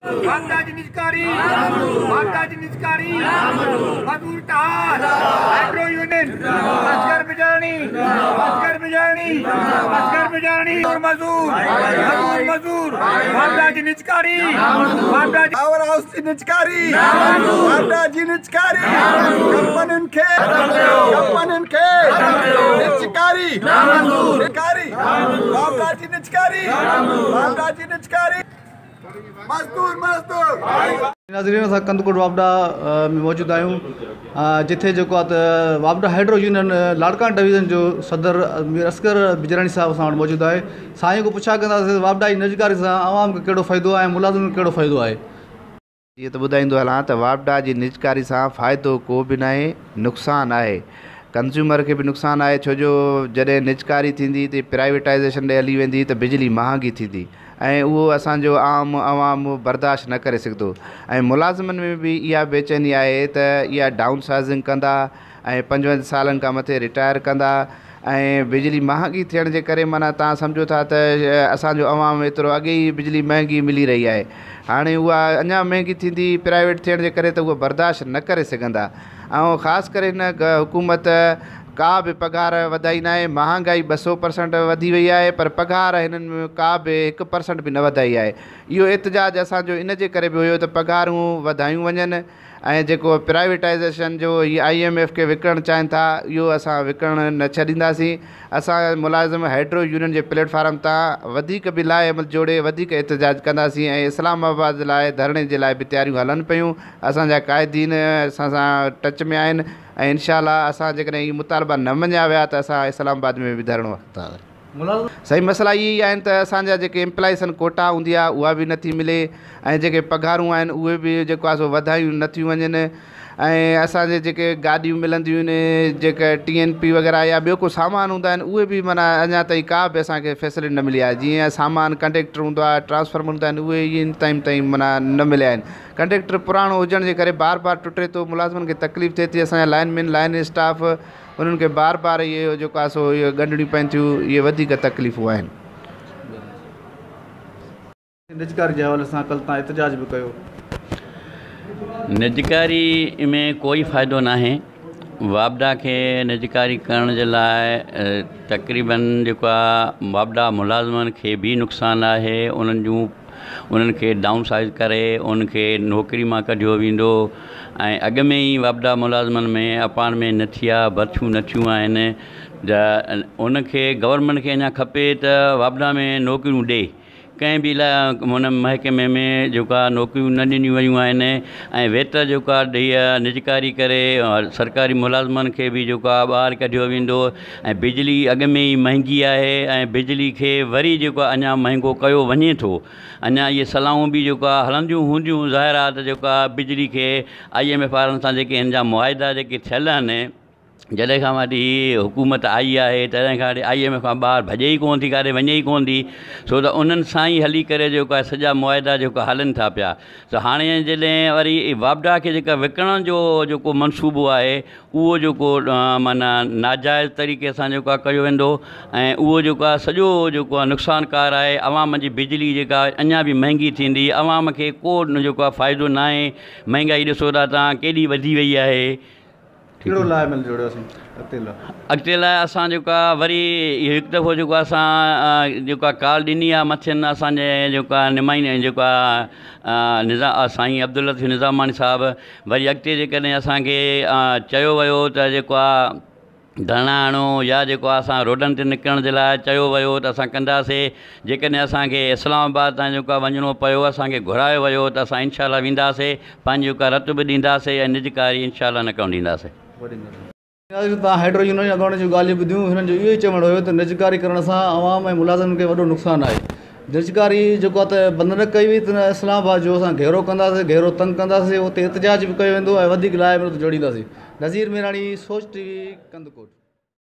واپڊا جي نجڪاري واپڊا جي نجڪاري مزدور اتحاد هائيڊرو يونين اصغر بجاڻي اصغر بجاڻي اصغر بجاڻي مزدور مزدور مزدور واپڊا جي نجڪاري واپڊا جي پاور هائوس جي نجڪاري واپڊا جي نجڪاري ڪمپنين کي ڪمپنين کي نجڪاري نجڪاري واپڊا جي نجڪاري واپڊا جي نجڪاري مزدور مزدور. ناظرين اسان ڪنڌڪوٽ واپڊا ۾ موجود آهيون جتي جيڪو آهي ته واپڊا هائيڊرو يونين لاڙڪاڻه ڊويزن جو صدر مير اصغر بجراڻي صاحب اسان وٽ موجود آهي سائين کان پڇا ڪنداسين واپڊا جي نجڪاري سان عوام کي ڪهڙو فائدو آهي ۽ ملازمن کي ڪهڙو فائدو آهي. جيئن ته ٻڌائيندو هلان ته واپڊا جي نجڪاري سان فائدو ڪو به ناهي نقصان آهي ڪنزيومر کي به نقصان آهي ڇو جو جڏهن نجڪاري ٿيندي ته پرائيويٽائيزيشن ڏي هلي ويندي ته بجلي مهانگي ٿيندي ۽ اهو اسان جو عام عوام برداشت نه ڪري سگهندو ۽ ملازمن ۾ به اها بيچيني آهي ته اها ڊائون سائيزنگ ڪندا ۽ پنجونجاهه سالن کان مٿي رٽائر ڪندا ۽ بجلي مهانگي ٿيڻ جي ڪري معنيٰ توهان سمجهو ٿا ته اسان جو عوام ايترو اڳي ئي بجلي مهنگي ملي رهي آهي هاڻي اها اڃا مهنگي ٿيندي پرائيويٽ ٿيڻ جي ڪري ته اها برداشت نه ڪري سگهندا ۽ خاص ڪري هن حڪومت ڪا به پگهار وڌائي ناهي مهانگائي ٻه سو پرسنٽ وڌي وئي آهي پر پگهار هنن ڪا به هڪ پرسنٽ به نه وڌائي آهي اهو احتجاج اسان جو ان جي ڪري به هيو ته پگهارون وڌايون وڃن ۽ جيڪو پرائيويٽائيزيشن جو هي I M F کي وڪڻڻ چاهين ٿا اهو اسان وڪڻڻ نه ڇڏينداسين اسان ملازم هائيڊرو يونين جي پليٽ فارم تان وڌيڪ به لائحه عمل جوڙي وڌيڪ احتجاج ڪنداسين ۽ اسلام آباد لاء ڌرڻي جي لاء به تياريون هلن پيون اسان جا قائدين اسان سان ٽچ ۾ آهن ۽ انشاء الله اسان جيڪڏهن اهي مطالبا نه مڃيا ويا ته اسان اسلام آباد ۾ به ڌرڻو هڻنداسين. سائين مسئلا اهي ئي آهن ته اسان جا جيڪي امپلائيز آهن ڪوٽا هوندي آهي اها به نٿي ملي ۽ جيڪي پگهارون آهن اهي به جيڪو آهي سو وڌايون نٿيون وڃن ۽ اسان جي جيڪي گاڏيون ملنديون آهن جيڪا ٽي اين پي وغيره يا ٻيو ڪو سامان هوندا آهن اهي به معنيٰ اڃا تائين ڪا به اسان کي فيسلٽي نه ملي آهي جيئن سامان ڪنڊيڪٽر هوندو آهي ٽرانسفارمر هوندا آهن اهي ان ٽائيم تائين معنيٰ نه مليا آهن ڪنڊيڪٽر پراڻو هجڻ جي ڪري بار بار ٽٽي ٿو ملازمن کي تڪليف ٿئي ٿي اسان جا لائن مين لائن اسٽاف انهن کي بار بار اهي جيڪو آهي سو اهي ڳنڍڻيون پون ٿيون اهي وڌيڪ تڪليفون آهن. نجڪاري جي حوالي سان ڪل تان احتجاج به ڪيو. نجڪاري ۾ ڪوئي فائدو ناهي واپڊا کي نجڪاري ڪرڻ جي لاء تقريبن جيڪو آهي واپڊا ملازمن کي به نقصان آهي انهن جون انهن کي ڊائون سائيز ڪري انهن کي نوڪري مان ڪڍيو ويندو ۽ اڳ ۾ ئي واپڊا ملازمن ۾ اپائنٽمينٽ نه ٿي آهي ڀرتيون نه ٿيون آهن ته ان کي گورنمينٽ کي اڃا کپي ته واپڊا ۾ نوڪريون ڏي ڪنهن به لاء هن محڪمي ۾ جيڪا نوڪريون نه ڏنيون ويون آهن ۽ ويتر جيڪا ڏئي نجڪاري ڪري سرڪاري ملازمن کي به جيڪو آهي ٻاهر ڪڍيو ويندو ۽ بجلي اڳ ۾ ئي مهنگي آهي ۽ بجلي کي وري جيڪو آهي اڃا مهنگو ڪيو وڃي ٿو اڃا اهي صلاحون به جيڪو آهي هلنديون هونديون ظاهر آهي ته جيڪو آهي بجلي کي I M F وارن سان جيڪي هن جا معاهدا جيڪي ٿيل آهن جڏهن کان وٺي هي حڪومت آئي آهي تڏهن کان وٺي I M F کان ٻاهر ڀڄي ئي ڪونه ٿي ڪاڏي وڃي ئي ڪونه ٿي ڇو ته انهن سان ئي هلي ڪري جيڪو آهي سڄا معاهدا جيڪو هلن ٿا پيا ته هاڻي جڏهن وري واپڊا کي جيڪا وڪڻڻ جو جيڪو منصوبو آهي اهو جيڪو معنيٰ ناجائز طريقي سان جيڪو آهي ڪيو ويندو ۽ اهو جيڪو آهي سڄو جيڪو آهي نقصانڪار آهي عوام جي بجلي جيڪا اڃا به مهنگي ٿيندي عوام کي ڪو جيڪو آهي فائدو ناهي مهنگائي ڏسو ٿا توهان ڪيڏي وڌي وئي آهي. ڪهڙو لاء عمل جوڙيو اسين اڳتي لاء؟ اڳتي لاء اسان جيڪو آهي وري هڪ دفعو جيڪو آهي اسان جيڪو آهي ڪال ڏني آهي مٿين اسان جي جيڪو آهي نمائندي جيڪو آهي نظام سائين عبداللطيف نظاماڻي صاحب وري اڳتي جيڪڏهن اسان کي چيو ويو ته جيڪو آهي ڌرڻا هڻو يا جيڪو آهي اسان روڊن تي نڪرڻ جي لاء چيو ويو ته اسان ڪنداسي جيڪڏهن اسان کي اسلام آباد تائين جيڪو آهي وڃڻو پيو اسان کي گهرايو ويو ته اسان انشاء الله وينداسي پنهنجي جيڪا رت به ڏينداسي ۽ نجڪاري انشاء الله نه ڪرڻ ڏينداسي. ناظرين توهان هائيڊرو يونين جي اڳواڻن جون ڳالهيون ٻڌيون هنن جو اهو ئي چوڻ هيو ته نجڪاري ڪرڻ سان عوام ۽ ملازمن کي وڏو نقصان آهي نجڪاري جيڪو آهي ته بند نه ڪئي وئي ته اسلام آباد جو اسان گهيرو ڪنداسي گهيرو تنگ ڪنداسي اتي احتجاج به ڪيو ويندو ۽ وڌيڪ لاء عمل جوڙينداسي نذير ميراڻي سوچ ٽي وي ڪنڌڪوٽ.